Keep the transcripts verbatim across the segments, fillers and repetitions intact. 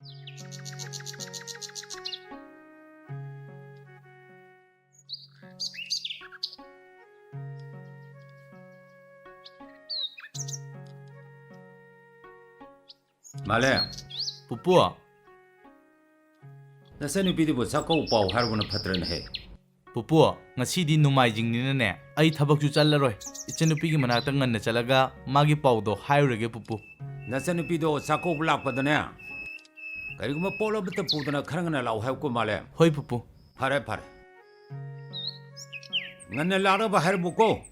ꯃꯥꯂꯦ꯫ ꯄꯨꯄꯨ꯫ ꯅꯆꯟꯅꯨꯄꯤꯗꯨꯕꯨ ꯆꯥꯛꯀꯧ ꯄꯥꯎ ꯍꯥꯏꯔꯨꯕꯅ ꯐꯠꯇ꯭ꯔꯅꯦꯍꯦ? ꯄꯨꯄꯨ, ꯉꯁꯤꯗꯤ ꯅꯣꯡꯃꯥꯏꯖꯤꯡꯅꯤꯅꯅꯦ, ꯑꯩ ꯊꯕꯛꯁꯨ ꯆꯠꯂꯔꯣꯏ꯫ ꯏꯆꯟꯅꯨꯄꯤꯒꯤ ꯃꯅꯥꯛꯇ ꯉꯟꯅ ꯆꯠꯂꯒ ꯃꯥꯒꯤ ꯄꯥꯎꯗꯣ ꯍꯥꯏꯔꯨꯔꯒꯦ, ꯄꯨꯄꯨ꯫ ꯅꯆꯟꯅꯨꯄꯤꯗꯣ ꯆꯥꯛꯀꯧꯕ ꯂꯥꯛꯄꯗꯅꯦ, ꯀꯔꯤꯒꯨꯝꯕ ꯄꯣꯠ ꯑꯃꯠꯇ ꯄꯨꯗꯅ ꯈꯔ ꯉꯟꯅ ꯂꯥꯛꯑꯣ ꯍꯥꯏꯌꯨꯀꯣ, ꯃꯥꯂꯦ꯫ ꯍꯣꯏ, ꯄꯨꯄꯨ꯫ ꯐꯔꯦ, ꯐꯔꯦ꯫ ꯉꯟꯅ ꯂꯥꯛꯅꯕ ꯍꯥꯏꯔꯝꯃꯨꯀꯣ꯫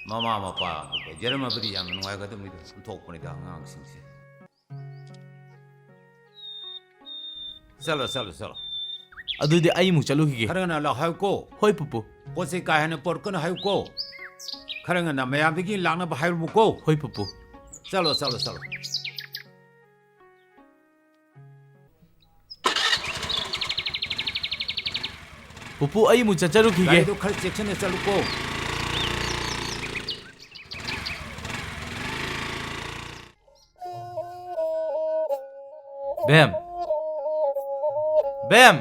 ꯃꯃꯥ ꯃꯄꯥ ꯂꯩꯖꯔꯝꯃꯕꯗꯤ ꯌꯥꯝꯅ ꯅꯨꯡꯉꯥꯏꯒꯗꯕꯅꯤꯗ, ꯑꯣꯟꯊꯣꯛꯄꯅꯤꯗ ꯑꯉꯥꯡꯁꯤꯡꯁꯦ꯫ ꯆꯠꯂꯣ, ꯆꯠꯂꯣ, ꯆꯠꯂꯣ꯫ ꯑꯗꯨꯗꯤ ꯑꯩ ꯑꯃꯨꯛ ꯆꯠꯂꯨꯈꯤꯒꯦ꯫ ꯈꯔ ꯉꯟꯅ ꯂꯥꯛꯑꯣ ꯍꯥꯏꯌꯨꯀꯣ꯫ ꯍꯣꯏ, ꯄꯨꯄꯨ꯫ ꯄꯣꯠ ꯆꯩ ꯀꯥ ꯍꯦꯟꯅ ꯄꯣꯔꯛꯀꯅꯨ ꯍꯥꯏꯌꯨꯀꯣ꯫ ꯈꯔ ꯉꯟꯅ ꯃꯌꯥꯝꯗꯒꯤ ꯂꯥꯛꯅꯕ ꯍꯥꯏꯔꯝꯃꯨꯀꯣ꯫ ꯍꯣꯏ, ꯄꯨꯄꯨ꯫ ꯆꯠꯂꯣ, ꯆꯠꯂꯣ, ꯆꯠꯂꯣ꯫ ꯄꯨꯄꯨ, ꯑꯩ ꯑꯃꯨꯛ ꯆꯠꯆꯔꯨꯈꯤꯒꯦ꯫ ꯒꯥꯔꯤꯗꯣ ꯈꯔ ꯆꯦꯛꯁꯤꯟꯅ ꯆꯠꯂꯨꯀꯣ꯫ ꯕꯦꯝ! ꯕꯦꯝ!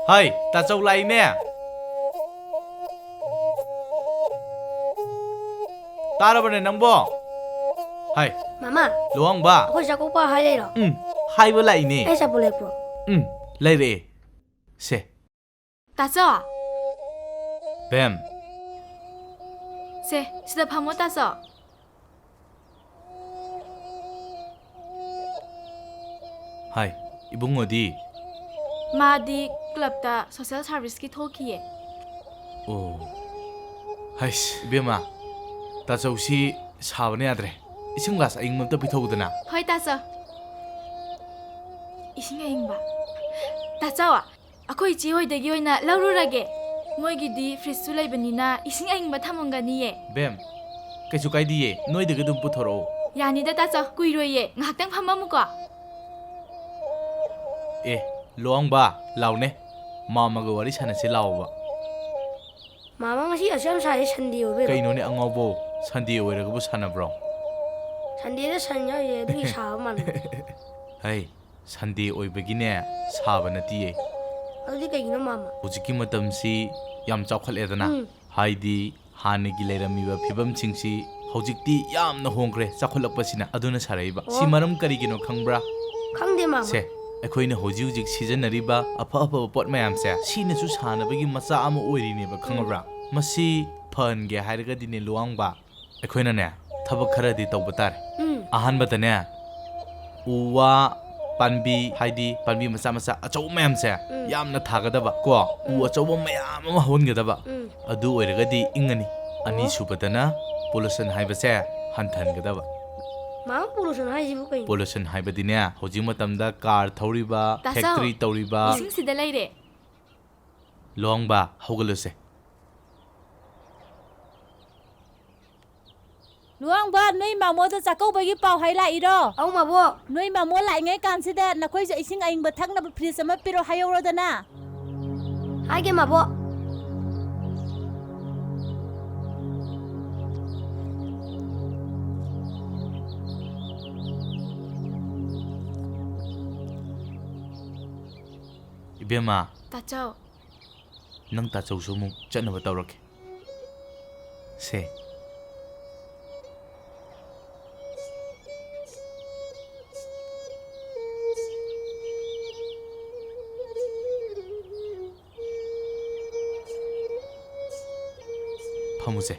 ꯍꯥꯏ, ꯇꯥꯆꯧ ꯂꯥꯛꯏꯅꯦ꯫ ꯇꯥꯔꯕꯅꯦ ꯅꯪꯕꯣ? ꯍꯥꯏ꯫ ꯃꯃꯥ꯫ ꯂꯨꯍꯣꯡꯕ꯫ ꯑꯩꯈꯣꯏ ꯆꯥꯛꯀꯧꯕ ꯍꯥꯏ ꯂꯩꯔꯣ? ꯎꯝ, ꯍꯥꯏꯕ ꯂꯥꯛꯏꯅꯦ꯫ ꯑꯩ ꯑꯆꯥꯄꯣꯠ ꯂꯩꯔꯛꯄ꯭ꯔꯣ? ꯎꯝ, ꯂꯩꯔꯛꯑꯦ꯫ ꯁꯦ꯫ ꯇꯥꯆꯧ꯫ ꯕꯦꯝ꯫ ꯁꯦ, ꯁꯤꯗ ꯐꯝꯃꯣ, ꯇꯥꯆꯧ꯫ ꯍꯥꯏ, ꯏꯕꯨꯡꯉꯣꯗꯤ? ꯃꯥꯗꯤ ꯀ꯭ꯂꯕꯇ ꯁꯣꯁꯦꯜ ꯁꯥꯔꯚꯤꯁꯀꯤ ꯊꯣꯛꯈꯤꯌꯦ꯫ ꯑꯣ꯫ ꯍꯩꯁ, ꯏꯕꯦꯝꯃ, ꯇꯥꯆꯧꯁꯤ ꯁꯥꯕꯅ ꯌꯥꯗ꯭ꯔꯦ꯫ ꯏꯁꯤꯡ ꯒ꯭ꯂꯥꯁ ꯑꯏꯪꯕ ꯑꯝꯇ ꯄꯤꯊꯣꯛꯎꯗꯅ꯫ ꯍꯣꯏ, ꯇꯥꯆꯧ꯫ ꯏꯁꯤꯡ ꯑꯏꯪꯕ? ꯇꯥꯆꯧ, ꯑꯩꯈꯣꯏ ꯏꯆꯦ ꯍꯣꯏꯗꯒꯤ ꯑꯣꯏꯅ ꯂꯧꯔꯨꯔꯒꯦ꯫ ꯃꯣꯏꯒꯤꯗꯤ ꯐ꯭ꯔꯤꯖꯁꯨ ꯂꯩꯕꯅꯤꯅ ꯏꯁꯤꯡ ꯑꯏꯪꯕ ꯊꯝꯃꯝꯒꯅꯤꯌꯦ꯫ ꯕꯦꯝ, ꯀꯩꯁꯨ ꯀꯥꯏꯗꯤꯌꯦ, ꯅꯣꯏꯗꯒꯤ ꯑꯗꯨꯝ ꯄꯨꯊꯣꯔꯛꯑꯣ꯫ ꯌꯥꯅꯤꯗ ꯇꯥꯆꯧ, ꯀꯨꯏꯔꯣꯏꯌꯦ, ꯉꯥꯏꯍꯥꯛꯇꯪ ꯐꯝꯃꯝꯃꯨꯀꯣ꯫ ꯑꯦ, ꯂꯨꯍꯣꯡꯕ, ꯂꯥꯎꯅꯦ, ꯃꯥꯝꯃꯒ ꯋꯥꯔꯤ ꯁꯥꯟꯅꯁꯦ ꯂꯥꯎꯕ꯫ ꯃꯥꯃ, ꯉꯁꯤ ꯑꯁꯨꯛ ꯌꯥꯝ ꯁꯥꯏ, ꯁꯟꯗꯦ ꯑꯣꯏꯕꯩꯔꯣ? ꯀꯩꯅꯣꯅꯦ ꯑꯉꯥꯎꯕꯧ, ꯁꯟꯗꯦ ꯑꯣꯏꯔꯒꯕꯨ ꯁꯥꯟꯅꯕ꯭ꯔꯣ? ꯁꯟꯗꯦꯗ ꯁꯟ ꯌꯥꯎꯔꯤꯁꯦ ꯑꯗꯨꯒꯤ ꯁꯥꯕ ꯃꯥꯜꯂꯦ꯫ ꯍꯩ, ꯁꯟꯗꯦ ꯑꯣꯏꯕꯒꯤꯅꯦ, ꯁꯥꯕ ꯅꯠꯇꯤꯌꯦ꯫ ꯑꯗꯨꯗꯤ ꯀꯩꯒꯤꯅꯣ, ꯃꯥꯃ? ꯍꯧꯖꯤꯛꯀꯤ ꯃꯇꯝꯁꯤ ꯌꯥꯝ ꯆꯥꯎꯈꯠꯂꯦꯗꯅ꯫ ꯎꯝ꯫ ꯍꯥꯏꯗꯤ ꯍꯥꯟꯅꯒꯤ ꯂꯩꯔꯝꯃꯤꯕ ꯐꯤꯕꯝꯁꯤꯡꯁꯤ ꯍꯧꯖꯤꯛꯇꯤ ꯌꯥꯝꯅ ꯍꯣꯡꯈ꯭ꯔꯦ, ꯆꯥꯎꯈꯠꯂꯛꯄꯁꯤꯅ꯫ ꯑꯗꯨꯅ ꯁꯥꯔꯛꯏꯕ꯫ ꯁꯤ ꯑꯣ꯫ ꯃꯔꯝ ꯀꯔꯤꯒꯤꯅꯣ ꯈꯪꯕ꯭ꯔꯥ? ꯈꯪꯗꯦ, ꯃꯥꯃ꯫ ꯁꯦ, ꯑꯩꯈꯣꯏꯅ ꯍꯧꯖꯤꯛ ꯍꯧꯖꯤꯛ ꯁꯤꯖꯤꯟꯅꯔꯤꯕ ꯑꯐ ꯑꯐꯕ ꯄꯣꯠ ꯃꯌꯥꯝꯁꯦ, ꯁꯤꯅꯁꯨ ꯁꯥꯟꯅꯕꯒꯤ ꯃꯆꯥ ꯑꯃ ꯑꯣꯏꯔꯤꯅꯦꯕ, ꯈꯪꯉꯕ꯭ꯔꯥ? ꯎꯝ꯫ ꯃꯁꯤ ꯐꯍꯟꯒꯦ ꯍꯥꯏꯔꯒꯗꯤꯅꯦ, ꯂꯨꯋꯥꯡꯕ, ꯑꯩꯈꯣꯏꯅꯅꯦ, ꯊꯕꯛ ꯈꯔꯗꯤ ꯇꯧꯕ ꯇꯥꯔꯦ꯫ ꯎꯝ꯫ ꯑꯍꯥꯟꯕꯗꯅꯦ, ꯎ ꯋꯥ ꯄꯥꯝꯕꯤ, ꯍꯥꯏꯗꯤ ꯄꯥꯝꯕꯤ ꯃꯆꯥ ꯃꯆꯥ, ꯑꯆꯧꯕ ꯃꯌꯥꯝꯁꯦ ꯎꯝ꯫ ꯌꯥꯝꯅ ꯊꯥꯒꯗꯕ ꯀꯣ, ꯎ ꯎꯝ꯫ ꯑꯆꯧꯕ ꯃꯌꯥꯝ ꯑꯃ ꯍꯧꯍꯟꯒꯗꯕ꯫ ꯎꯝ꯫ ꯑꯗꯨ ꯑꯣꯏꯔꯒꯗꯤ ꯏꯪꯉꯅꯤ꯫ ꯑꯣ꯫ ꯑꯅꯤꯁꯨꯕꯗꯅ pollution ꯍꯥꯏꯕꯁꯦ ꯍꯟꯊꯍꯟꯒꯗꯕ꯫ ꯃꯥꯃ, pollution ꯍꯥꯏꯁꯤꯕꯨ ꯀꯩꯅꯣ? Pollution ꯍꯥꯏꯕꯗꯤꯅꯦ, ꯍꯧꯖꯤꯛ ꯃꯇꯝꯗ car ꯊꯧꯔꯤꯕ, ꯇꯥꯆꯧ꯫ Factory ꯇꯧꯔꯤꯕ꯫ ꯏꯁꯤꯡ ꯁꯤꯗ ꯂꯩꯔꯦ꯫ ꯂꯨꯋꯥꯡꯕ, ꯍꯧꯒꯠꯂꯨꯁꯦ꯫ ꯂꯨꯋꯥꯡꯕ, ꯅꯣꯏ ꯃꯥꯃꯣꯗ ꯆꯥꯛꯀꯧꯕꯒꯤ ꯄꯥꯎ ꯍꯥꯏ ꯂꯥꯛꯏꯔꯣ? ꯑꯧ, ꯃꯥꯕꯣꯛ꯫ ꯅꯣꯏ ꯃꯥꯃꯣ ꯂꯥꯛꯏꯉꯩ ꯀꯥꯟꯁꯤꯗ ꯅꯈꯣꯏꯁꯨ ꯏꯁꯤꯡ ꯑꯏꯪꯕ ꯊꯛꯅꯕ fridge ꯑꯃ ꯄꯤꯔꯛꯑꯣ ꯍꯥꯏꯍꯧꯔꯣꯗꯅ꯫ ꯍꯥꯏꯒꯦ, ꯃꯥꯕꯣꯛ꯫ ꯏꯕꯦꯝꯃ꯫ ꯇꯥꯆꯧ꯫ ꯅꯪ ꯇꯥꯆꯧꯁꯨ ꯑꯃꯨꯛ ꯆꯠꯅꯕ ꯇꯧꯔꯛꯀꯦ꯫ ꯁꯦ꯫ ꯐꯝꯃꯨꯁꯦ꯫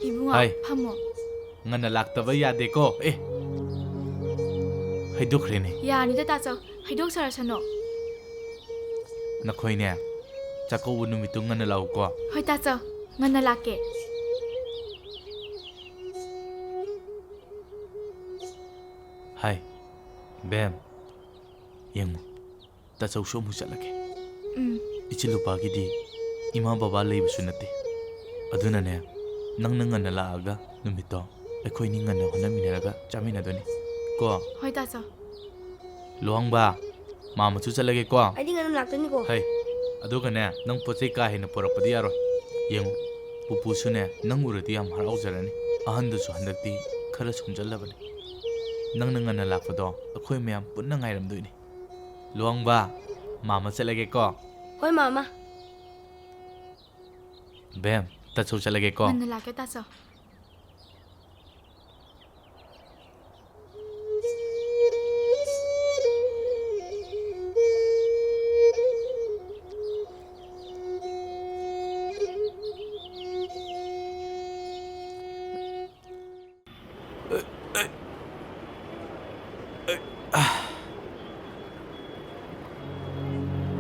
ꯏꯕꯨꯡꯉꯣ, ꯍꯥꯏ꯫ ꯐꯝꯃꯣ꯫ ꯉꯟꯅ ꯂꯥꯛꯇꯕ ꯌꯥꯗꯦꯀꯣ꯫ ꯑꯦ꯫ ꯍꯩꯗꯣꯛꯈ꯭ꯔꯦꯅꯦ꯫ ꯌꯥꯅꯤꯗ, ꯇꯥꯆꯧ꯫ ꯍꯩꯗꯣꯛꯆꯔꯁꯅꯨ꯫ ꯅꯈꯣꯏꯅꯦ, ꯆꯥꯛꯀꯧꯕ ꯅꯨꯃꯤꯠꯇꯨ ꯉꯟꯅ ꯂꯥꯛꯎꯀꯣ꯫ ꯍꯣꯏ, ꯇꯥꯆꯧ꯫ ꯉꯟꯅ ꯂꯥꯛꯀꯦ꯫ ꯍꯥꯏ, ꯕꯦꯝ, ꯌꯦꯡꯉꯨ, ꯇꯥꯆꯧꯁꯨ ꯑꯃꯨꯛ ꯆꯠꯂꯒꯦ꯫ ꯎꯝ꯫ ꯏꯆꯤꯜ ꯂꯨꯄꯥꯒꯤꯗꯤ ꯏꯃꯥ ꯕꯕꯥ ꯂꯩꯕꯁꯨ ꯅꯠꯇꯦ꯫ ꯑꯗꯨꯅꯅꯦ, ꯅꯪꯅ ꯉꯟꯅ ꯂꯥꯛꯑꯒ ꯅꯨꯃꯤꯠꯇꯣ ꯑꯩꯈꯣꯏꯅꯤ ꯉꯟꯅ ꯍꯣꯠꯅꯃꯤꯟꯅꯔꯒ ꯆꯥꯃꯤꯟꯅꯗꯣꯏꯅꯤ꯫ ꯀꯣ? ꯍꯣꯏ, ꯇꯥꯆꯧ꯫ ꯂꯨꯋꯥꯡꯕ, ꯃꯥꯃꯁꯨ ꯆꯠꯂꯒꯦꯀꯣ꯫ ꯑꯩꯗꯤ ꯉꯟꯅ ꯂꯥꯛꯇꯣꯏꯅꯤꯀꯣ꯫ ꯍꯩ, ꯑꯗꯨꯒꯅꯦ, ꯅꯪ ꯄꯣꯠ ꯆꯩ ꯀꯥ ꯍꯦꯟꯅ ꯄꯨꯔꯛꯄꯗꯤ ꯌꯥꯔꯣꯏ꯫ ꯌꯦꯡꯉꯨ, ꯄꯨꯄꯨꯁꯨꯅꯦ, ꯅꯪ ꯎꯔꯗꯤ ꯌꯥꯝ ꯍꯔꯥꯎꯖꯔꯅꯤ꯫ ꯑꯍꯟꯗꯨꯁꯨ ꯍꯟꯗꯛꯇꯤ ꯈꯔ ꯁꯣꯟꯖꯜꯂꯕꯅꯤ꯫ ꯅꯪꯅ ꯉꯟꯅ ꯂꯥꯛꯄꯗꯣ ꯑꯩꯈꯣꯏ ꯃꯌꯥꯝ ꯄꯨꯟꯅ ꯉꯥꯏꯔꯝꯗꯣꯏꯅꯤ꯫ ꯂꯨꯍꯣꯡꯕ, ꯃꯥꯃ ꯆꯠꯂꯒꯦꯀꯣ꯫ ꯍꯣꯏ, ꯃꯥꯃ꯫ ꯕꯦꯝ, ꯇꯥꯆꯧ ꯆꯠꯂꯒꯦꯀꯣ꯫ ꯉꯟꯅ ꯂꯥꯛꯀꯦ, ꯇꯥꯆꯧ꯫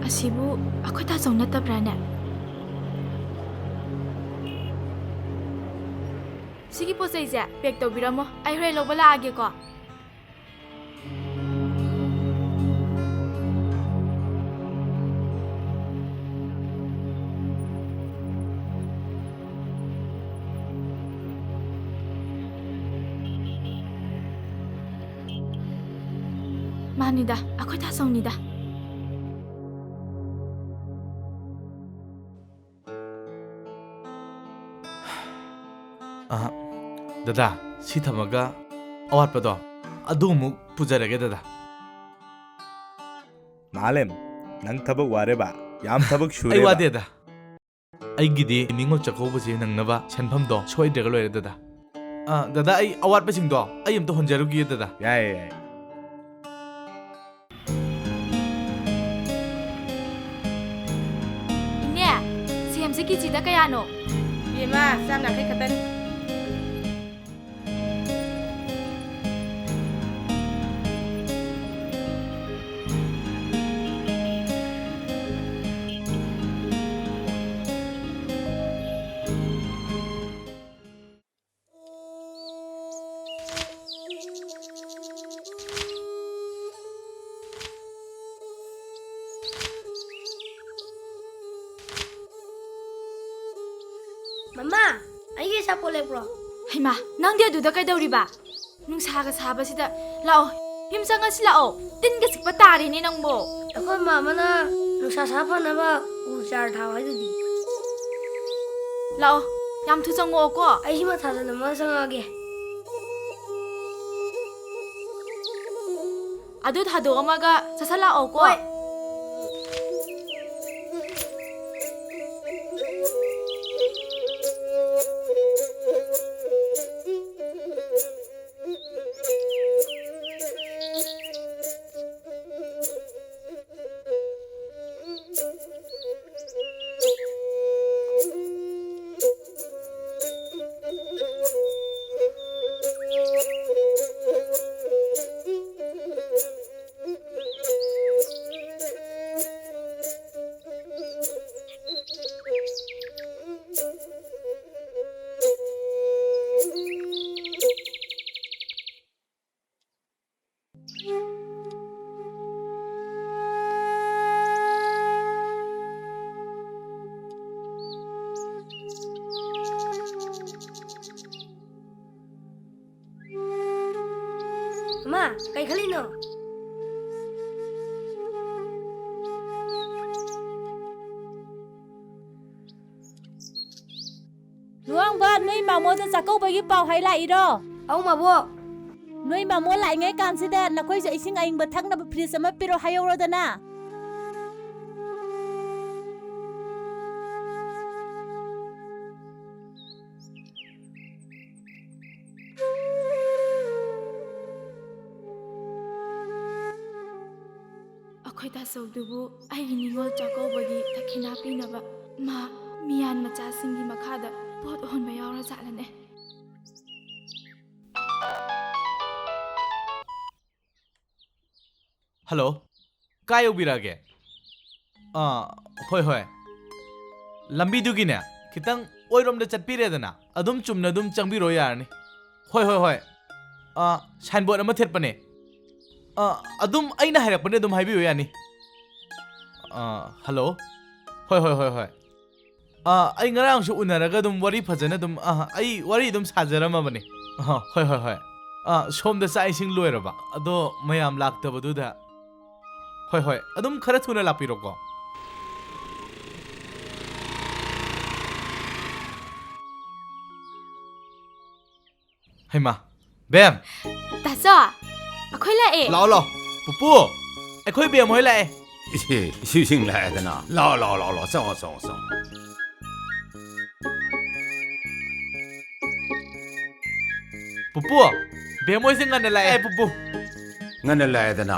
ꯑꯁꯤꯕꯨ ꯑꯩꯈꯣꯏ ꯇꯥꯆꯧ ꯅꯠꯇꯕ꯭ꯔꯥꯅꯦ? ꯁꯤꯒꯤ ꯄꯣꯠ ꯆꯩꯁꯦ ꯄꯦꯛ ꯇꯧꯕꯤꯔꯝꯃꯣ, ꯑꯩ ꯍꯣꯔꯦꯟ ꯂꯧꯕ ꯂꯥꯛꯑꯒꯦꯀꯣ꯫ ꯃꯥꯅꯤꯗ, ꯑꯩꯈꯣꯏ ꯇꯥꯆꯧꯅꯤꯗ꯫ ꯑ, ꯗꯗꯥ, ꯁꯤ ꯊꯝꯃꯒ ꯑꯋꯥꯠꯄꯗꯣ ꯑꯗꯨ ꯑꯃꯨꯛ ꯄꯨꯖꯔꯒꯦ, ꯗꯗꯥ꯫ ꯃꯥꯂꯦꯝ, ꯅꯪ ꯊꯕꯛ ꯋꯥꯔꯦꯕ? ꯌꯥꯝ ꯊꯕꯛ ꯑꯩ ꯁꯨꯔꯦꯕ? ꯋꯥꯗꯦꯗ꯫ ꯑꯩꯒꯤꯗꯤ ꯅꯤꯉꯣꯜ ꯆꯥꯛꯀꯧꯕꯁꯦ ꯅꯪꯅꯕ ꯁꯦꯟꯐꯝꯗꯣ ꯁꯣꯏꯗ꯭ꯔꯒ ꯂꯣꯏꯔꯦ, ꯗꯗꯥ꯫ ꯑ, ꯗꯗꯥ, ꯑꯩ ꯑꯋꯥꯠꯄꯁꯤꯡꯗꯣ ꯑꯩ ꯑꯝꯇ ꯍꯣꯟꯖꯔꯨꯈꯤꯒꯦ, ꯗꯗꯥ꯫ ꯌꯥꯏꯌꯦ, ꯌꯥꯏꯌꯦ꯫ ꯏꯅꯦ, ꯁꯦꯝꯁꯦ ꯀꯦꯖꯤꯗ ꯀꯌꯥꯅꯣ? ꯏꯕꯦꯝꯃ, ꯆꯥꯝ ꯌꯥꯡꯈꯩ ꯈꯛꯇꯅꯤ꯫ ꯃꯃꯥ, ꯑꯩꯒꯤ ꯑꯆꯥꯄꯣꯠ ꯂꯩꯕ꯭ꯔꯣ? ꯍꯩꯃꯥ, ꯅꯪꯗꯤ ꯑꯗꯨꯗ ꯀꯩꯗꯧꯔꯤꯕ? ꯅꯨꯡꯁꯥꯒ ꯁꯥꯕꯁꯤꯗ꯫ ꯂꯥꯛꯑꯣ, ꯌꯨꯝ ꯆꯪꯉꯁꯤ ꯂꯥꯛꯑꯣ꯫ ꯇꯤꯟꯒ ꯆꯤꯛꯄ ꯇꯥꯔꯦꯅꯦ ꯅꯪꯕꯣ꯫ ꯑꯩꯈꯣꯏ ꯃꯥꯃꯅ ꯅꯨꯡꯁꯥ ꯁꯥ ꯐꯅꯕ ꯎ ꯆꯥꯔ ꯊꯥꯎ ꯍꯥꯏꯗꯨꯗꯤ꯫ ꯂꯥꯛꯑꯣ, ꯌꯥꯝ ꯊꯨ ꯆꯪꯉꯛꯑꯣꯀꯣ꯫ ꯑꯩ ꯁꯤ ꯃꯊꯥꯗ ꯅꯝꯃꯒ ꯆꯪꯉꯛꯑꯒꯦ꯫ ꯑꯗꯨ ꯊꯥꯗꯣꯛꯑꯝꯃꯒ ꯁꯠ ꯁꯠ ꯂꯥꯛꯑꯣꯀꯣ꯫ ꯍꯣꯏ꯫ ꯃꯥ, ꯀꯩ ꯈꯜꯂꯤꯅꯣ? ꯂꯨꯋꯥꯡꯕ, ꯅꯣꯏ ꯃꯥꯃꯣꯗ ꯆꯥꯛꯀꯧꯕꯒꯤ ꯄꯥꯎ ꯍꯥꯏ ꯂꯥꯛꯏꯔꯣ? ꯑꯧ, ꯃꯥꯕꯣꯛ꯫ ꯅꯣꯏ ꯃꯥꯃꯣ ꯂꯥꯛꯏꯉꯩ ꯀꯥꯟꯁꯤꯗ ꯅꯈꯣꯏꯁꯨ ꯏꯁꯤꯡ ꯑꯏꯪꯕ ꯊꯛꯅꯕ ꯐ꯭ꯔꯤꯖ ꯑꯃ ꯄꯤꯔꯣ ꯍꯥꯏꯍꯧꯔꯣꯗꯅ꯫ ꯑꯩꯈꯣꯏ ꯇꯥꯆꯧꯗꯨꯕꯨ ꯑꯩꯒꯤ ꯅꯤꯉꯣꯜ ꯆꯥꯛꯀꯧꯕꯒꯤ ꯗꯈꯤꯅꯥ ꯄꯤꯅꯕ ꯃꯥ ꯃꯤꯌꯥꯟ ꯃꯆꯥꯁꯤꯡꯒꯤ ꯃꯈꯥꯗ ꯄꯣꯠ ꯍꯣꯟꯕ ꯌꯥꯎꯔꯖꯥꯠꯂꯅꯦ? ꯍꯜꯂꯣ, ꯀꯥꯏ ꯌꯧꯕꯤꯔꯛꯑꯒꯦ? ꯑꯥ, ꯍꯣꯏ, ꯍꯣꯏ꯫ ꯂꯝꯕꯤꯗꯨꯒꯤꯅꯦ, ꯈꯤꯇꯪ ꯑꯣꯏꯔꯣꯝꯗ ꯆꯠꯄꯤꯔꯦꯗꯅ, ꯑꯗꯨꯝ ꯆꯨꯝꯅ ꯑꯗꯨꯝ ꯆꯪꯕꯤꯔꯣ ꯌꯥꯔꯅꯤ꯫ ꯍꯣꯏ, ꯍꯣꯏ, ꯍꯣꯏ꯫ ꯑꯥ, ꯁꯥꯏꯟꯕꯣꯔꯗ ꯑꯃ ꯊꯦꯠꯄꯅꯦ꯫ ꯑꯥ, ꯑꯗꯨꯝ ꯑꯩꯅ ꯍꯥꯏꯔꯛꯄꯅꯦ, ꯑꯗꯨꯝ ꯍꯥꯏꯕꯤꯌꯨ ꯌꯥꯅꯤ꯫ ꯑꯥ, ꯍꯜꯂꯣ꯫ ꯍꯣꯏ, ꯍꯣꯏ, ꯍꯣꯏ, ꯍꯣꯏ꯫ ꯑꯥ, ꯑꯩ ꯉꯔꯥꯡꯁꯨ ꯎꯅꯔꯒ ꯑꯗꯨꯝ ꯋꯥꯔꯤ ꯐꯖꯅ ꯑꯗꯨꯝ, ꯑꯥ, ꯑꯩ ꯋꯥꯔꯤ ꯑꯗꯨꯝ ꯁꯥꯖꯔꯝꯃꯕꯅꯦ꯫ ꯑꯥ, ꯍꯣꯏ, ꯍꯣꯏ, ꯍꯣꯏ꯫ ꯑꯥ, ꯁꯣꯝꯗ ꯆꯥꯛ ꯏꯁꯤꯡ ꯂꯣꯏꯔꯕ꯫ ꯑꯗꯣ ꯃꯌꯥꯝ ꯂꯥꯛꯇꯕꯗꯨꯗ꯫ ꯍꯣꯏ, ꯍꯣꯏ꯫ ꯑꯗꯨꯝ ꯈꯔ ꯊꯨꯅ ꯂꯥꯛꯄꯤꯔꯣꯀꯣ꯫ ꯍꯩꯃꯥ, ꯕꯦꯝ! ꯇꯥꯆꯧ, ꯑꯩꯈꯣꯏ ꯂꯥꯛꯑꯦ꯫ ꯂꯥꯛꯑꯣ, ꯂꯥꯛꯑꯣ꯫ ꯄꯨꯄꯨ, ꯑꯩꯈꯣꯏ ꯕꯦꯝ ꯍꯣꯏ ꯂꯥꯛꯑꯦ꯫ ꯏꯁꯦ, ꯏꯁꯨꯁꯤꯡ ꯂꯥꯛꯑꯦꯗꯅ꯫ ꯂꯥꯛꯑꯣ, ꯂꯥꯛꯑꯣ, ꯂꯥꯛꯑꯣ, ꯂꯥꯛꯑꯣ꯫ ꯆꯪꯉꯣ, ꯆꯪꯉꯣ, ꯆꯪꯉꯣ꯫ ꯄꯨꯄꯨ, ꯕꯦꯝ ꯍꯣꯏꯁꯦ ꯉꯟꯅ ꯂꯥꯛꯑꯦ, ꯄꯨꯄꯨ꯫ ꯉꯟꯅ ꯂꯥꯛꯑꯦꯗꯅ꯫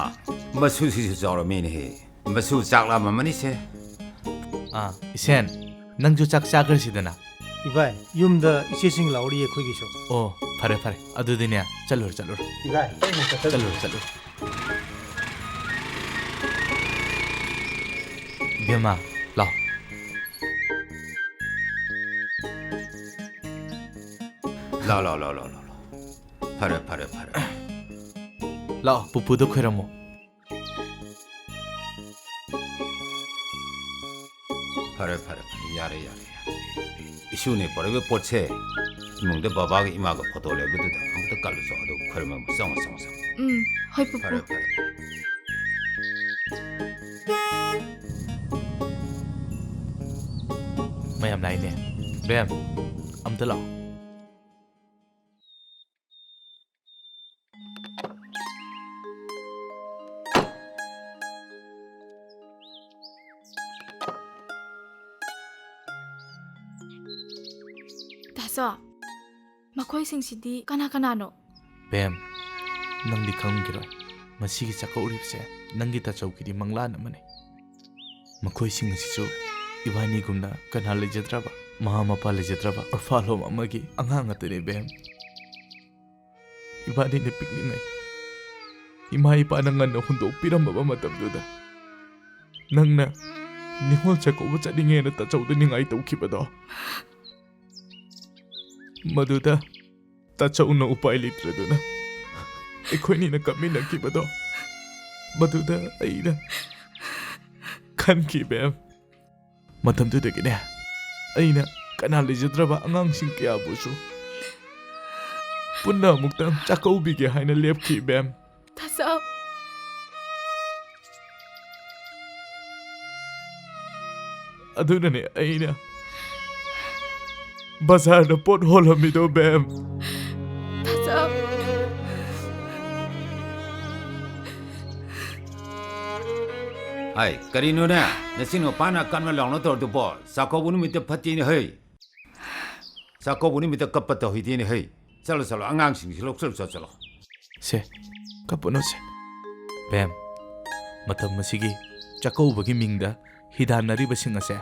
ꯃꯁꯨꯁꯤꯁꯨ ꯆꯥꯎꯔꯝꯃꯤꯅꯦꯍꯦ꯫ ꯃꯁꯨ ꯆꯥꯛ ꯂꯥꯝꯃꯝꯃꯅꯤꯁꯦ꯫ ꯑꯥ, ꯏꯁꯦꯟ, ꯅꯪꯁꯨ ꯆꯥꯛ ꯆꯥꯈ꯭ꯔꯁꯤꯗꯅ꯫ ꯏꯕꯥꯏ, ꯌꯨꯝꯗ ꯏꯆꯦꯁꯤꯡ ꯂꯥꯎꯔꯤ ꯑꯩꯈꯣꯏꯒꯤꯁꯨ꯫ ꯑꯣ, ꯐꯔꯦ, ꯐꯔꯦ꯫ ꯑꯗꯨꯗꯤꯅꯦ, ꯆꯠꯂꯨꯔꯣ, ꯆꯠꯂꯨꯔꯣ꯫ ꯏꯕꯥꯏ, ꯑꯩ ꯑꯃꯨꯛ ꯆꯠꯂꯨꯔꯣ꯫ ꯆꯠꯂꯨꯔꯣ, ꯆꯠꯂꯨꯔꯣ꯫ ꯏꯕꯦꯝꯃ, ꯂꯥꯎ꯫ ꯂꯥꯎ, ꯂꯥꯎ, ꯂꯥꯎ, ꯂꯥꯎ, ꯂꯥꯎ, ꯂꯥꯎ꯫ ꯐꯔꯦ, ꯐꯔꯦ, ꯐꯔꯦ꯫ ꯂꯥꯛꯑꯣ, ꯄꯨꯄꯨꯗ ꯈꯣꯏꯔꯝꯃꯣ꯫ ꯐꯔꯦ, ꯐꯔꯦ, ꯐꯔꯦ꯫ ꯌꯥꯔꯦ, ꯌꯥꯔꯦ, ꯌꯥꯔꯦ꯫ ꯏꯁꯨꯅꯦ ꯄꯣꯔꯛꯏꯕ ꯄꯣꯠꯁꯦ ꯏꯃꯨꯡꯗ ꯕꯕꯥꯒ ꯏꯃꯥꯒ ꯐꯣꯇꯣ ꯂꯩꯕꯗꯨꯗ ꯑꯃꯨꯛꯇ ꯀꯠꯂꯨꯆꯣ, ꯑꯗꯨꯒ ꯈꯣꯏꯔꯝꯃꯣ꯫ ꯆꯪꯉꯣ, ꯆꯪꯉꯣ, ꯆꯪꯉꯣ꯫ ꯎꯝ, ꯍꯣꯏ, ꯄꯨꯄꯨ꯫ ꯐꯔꯦ, ꯐꯔꯦ, ꯐꯔꯦ꯫ ꯃꯌꯥꯝ ꯂꯥꯛꯏꯅꯦ꯫ ꯕꯦꯝ, ꯑꯝꯇ ꯂꯥꯛꯑꯣ꯫ ꯇꯥꯆꯧ, ꯃꯈꯣꯏꯁꯤꯡꯁꯤꯗꯤ ꯀꯅꯥ ꯀꯅꯥꯅꯣ? ꯕꯦꯝ, ꯅꯪꯗꯤ ꯈꯪꯂꯝꯈꯤꯔꯣꯏ꯫ ꯃꯁꯤꯒꯤ ꯆꯥꯛꯀꯧꯔꯤꯕꯁꯦ ꯅꯪꯒꯤ ꯇꯥꯆꯧꯒꯤꯗꯤ ꯃꯪꯂꯥꯟ ꯑꯃꯅꯤ꯫ ꯃꯈꯣꯏꯁꯤꯡ ꯑꯁꯤꯁꯨ ꯏꯕꯥꯅꯤꯒꯨꯝꯅ ꯀꯅꯥ ꯂꯩꯖꯗ꯭ꯔꯕ, ꯃꯃꯥ ꯃꯄꯥ ꯂꯩꯖꯗ꯭ꯔꯕ orphan home ꯑꯃꯒꯤ ꯑꯉꯥꯡ ꯉꯥꯛꯇꯅꯤ, ꯕꯦꯝ꯫ ꯏꯕꯥꯅꯤꯅ ꯄꯤꯛꯂꯤꯉꯩ ꯏꯃꯥ ꯏꯄꯥꯅ ꯉꯟꯅ ꯍꯨꯟꯗꯣꯛꯄꯤꯔꯝꯃꯕ ꯃꯇꯝꯗꯨꯗ, ꯅꯪꯅ ꯅꯤꯉꯣꯜ ꯆꯥꯛꯀꯧꯕ ꯆꯠꯅꯤꯡꯉꯦꯅ ꯇꯥꯆꯧꯗ ꯅꯤꯡꯉꯥꯏ ꯇꯧꯈꯤꯕꯗꯣ, ꯃꯗꯨꯗ ꯇꯥꯆꯧꯅ ꯎꯄꯥꯏ ꯂꯩꯇ꯭ꯔꯗꯨꯅ ꯑꯩꯈꯣꯏꯅꯤꯅ ꯀꯞꯃꯤꯟꯅꯈꯤꯕꯗꯣ, ꯃꯗꯨꯗ ꯑꯩꯅ ꯈꯟꯈꯤ, ꯕꯦꯝ꯫ ꯃꯇꯝꯗꯨꯗꯒꯤꯅꯦ, ꯑꯩꯅ ꯀꯅꯥ ꯂꯩꯖꯗ꯭ꯔꯕ ꯑꯉꯥꯡꯁꯤꯡ ꯀꯌꯥꯕꯨꯁꯨ ꯄꯨꯟꯅ ꯑꯃꯨꯛꯇꯪ ꯆꯥꯛꯀꯧꯕꯤꯒꯦ ꯍꯥꯏꯅ ꯂꯦꯞꯈꯤ, ꯕꯦꯝ꯫ ꯇꯥꯆꯧ꯫ ꯑꯗꯨꯅꯅꯦ ꯑꯩꯅ ꯕꯖꯥꯔꯗ ꯄꯣꯠ ꯍꯣꯜꯂꯝꯃꯤꯗꯣ, ꯕꯦꯝ꯫ ꯇꯥꯆꯧ꯫ ꯍꯥꯏ, ꯀꯔꯤꯅꯣꯅꯦ? ꯅꯆꯤꯟ ꯅꯨꯄꯥꯅ ꯀꯟꯅ ꯂꯥꯎꯅ ꯇꯧꯔꯗꯨꯕꯣ? ꯆꯥꯛꯀꯧꯕ ꯅꯨꯃꯤꯠꯇ ꯐꯠꯇꯦꯅꯦ ꯍꯩ꯫ ꯆꯥꯛꯀꯧꯕ ꯅꯨꯃꯤꯠꯇ ꯀꯞꯄ ꯇꯧꯍꯩꯗꯦꯅꯦ ꯍꯩ꯫ ꯆꯠꯂꯣ, ꯆꯠꯂꯣ, ꯑꯉꯥꯡꯁꯤꯡꯁꯤ ꯂꯧꯁꯜꯂꯨ, ꯆꯠ-, ꯆꯠꯂꯣ꯫ ꯁꯦ, ꯀꯞꯄꯨꯅꯨ ꯁꯦ꯫ ꯕꯦꯝ, ꯃꯇꯝ ꯑꯁꯤꯒꯤ ꯆꯥꯛꯀꯧꯕꯒꯤ ꯃꯤꯡꯗ ꯍꯤꯗꯥꯟꯅꯔꯤꯕꯁꯤꯡ ꯑꯁꯦ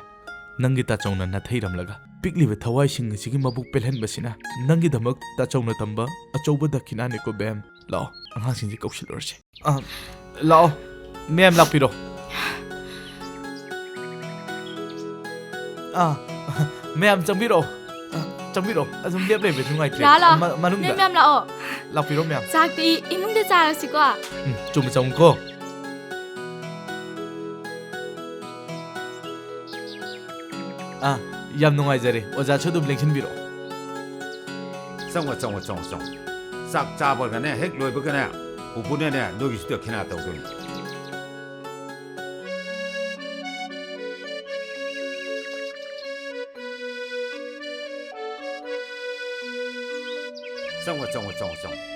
ꯅꯪꯒꯤ ꯇꯥꯆꯧꯅ ꯅꯥꯊꯩꯔꯝꯂꯒ ꯄꯤꯛꯂꯤꯕ ꯊꯋꯥꯏꯁꯤꯡ ꯑꯁꯤꯒꯤ ꯃꯕꯨꯛ ꯄꯦꯜꯍꯟꯕꯁꯤꯅ ꯅꯪꯒꯤꯗꯃꯛ ꯇꯥꯆꯧꯅ ꯇꯝꯕ ꯑꯆꯧꯕ ꯗꯈꯤꯅꯥꯅꯤꯀꯣ ꯕꯦꯝ꯫ ꯂꯥꯛꯑꯣ, ꯑꯉꯥꯡꯁꯤꯡꯁꯦ ꯀꯧꯁꯤꯜꯂꯨꯔꯁꯦ꯫ ꯑ, ꯂꯥꯛꯑꯣ, ꯃꯦꯝ ꯂꯥꯛꯄꯤꯔꯣ꯫ ꯑꯥ, ꯃꯌꯥꯝ ꯆꯪꯕꯤꯔꯛꯑꯣ꯫ ꯑ, ꯆꯪꯕꯤꯔꯛꯑꯣ꯫ ꯑꯗꯨꯝ ꯂꯦꯞ ꯂꯩꯕ ꯅꯨꯡꯉꯥꯏꯇ꯭ꯔꯦ꯫ ꯂꯥꯛꯑꯣ, ꯂꯥꯛꯑꯣ꯫ ꯃ-, ꯃꯅꯨꯡꯗ꯫ ꯃꯦꯝ, ꯃꯦꯝ ꯂꯥꯛꯑꯣ꯫ ꯂꯥꯛꯄꯤꯔꯣ ꯃꯌꯥꯝ꯫ ꯆꯥꯛꯇꯤ ꯏꯃꯨꯡꯗ ꯆꯥꯔꯁꯤꯀꯣ꯫ ꯎꯝ, ꯆꯨꯝꯅ ꯆꯪꯉꯨꯀꯣ꯫ ꯑꯥ, ꯌꯥꯝ ꯅꯨꯡꯉꯥꯏꯖꯔꯦ꯫ ꯑꯣꯖꯥꯁꯨ ꯑꯗꯨꯝ ꯂꯦꯡꯁꯤꯟꯕꯤꯔꯛꯑꯣ꯫ ꯆꯪꯉꯣ, ꯆꯪꯉꯣ, ꯆꯪꯉꯣ, ꯆꯪꯉꯣ꯫ ꯆꯥꯛ ꯆꯥꯕꯒꯅꯦ, ꯍꯦꯛ ꯂꯣꯏꯕꯒꯅꯦ, ꯄꯨꯄꯨꯅꯅꯦ, ꯅꯣꯏꯒꯤꯁꯨ ꯗꯈꯤꯅꯥ ꯇꯧꯗꯣꯏꯅꯤ꯫ ꯆꯪꯉꯣ, ꯆꯪꯉꯣ, ꯆꯪꯉꯣ, ꯆꯪꯉꯣ꯫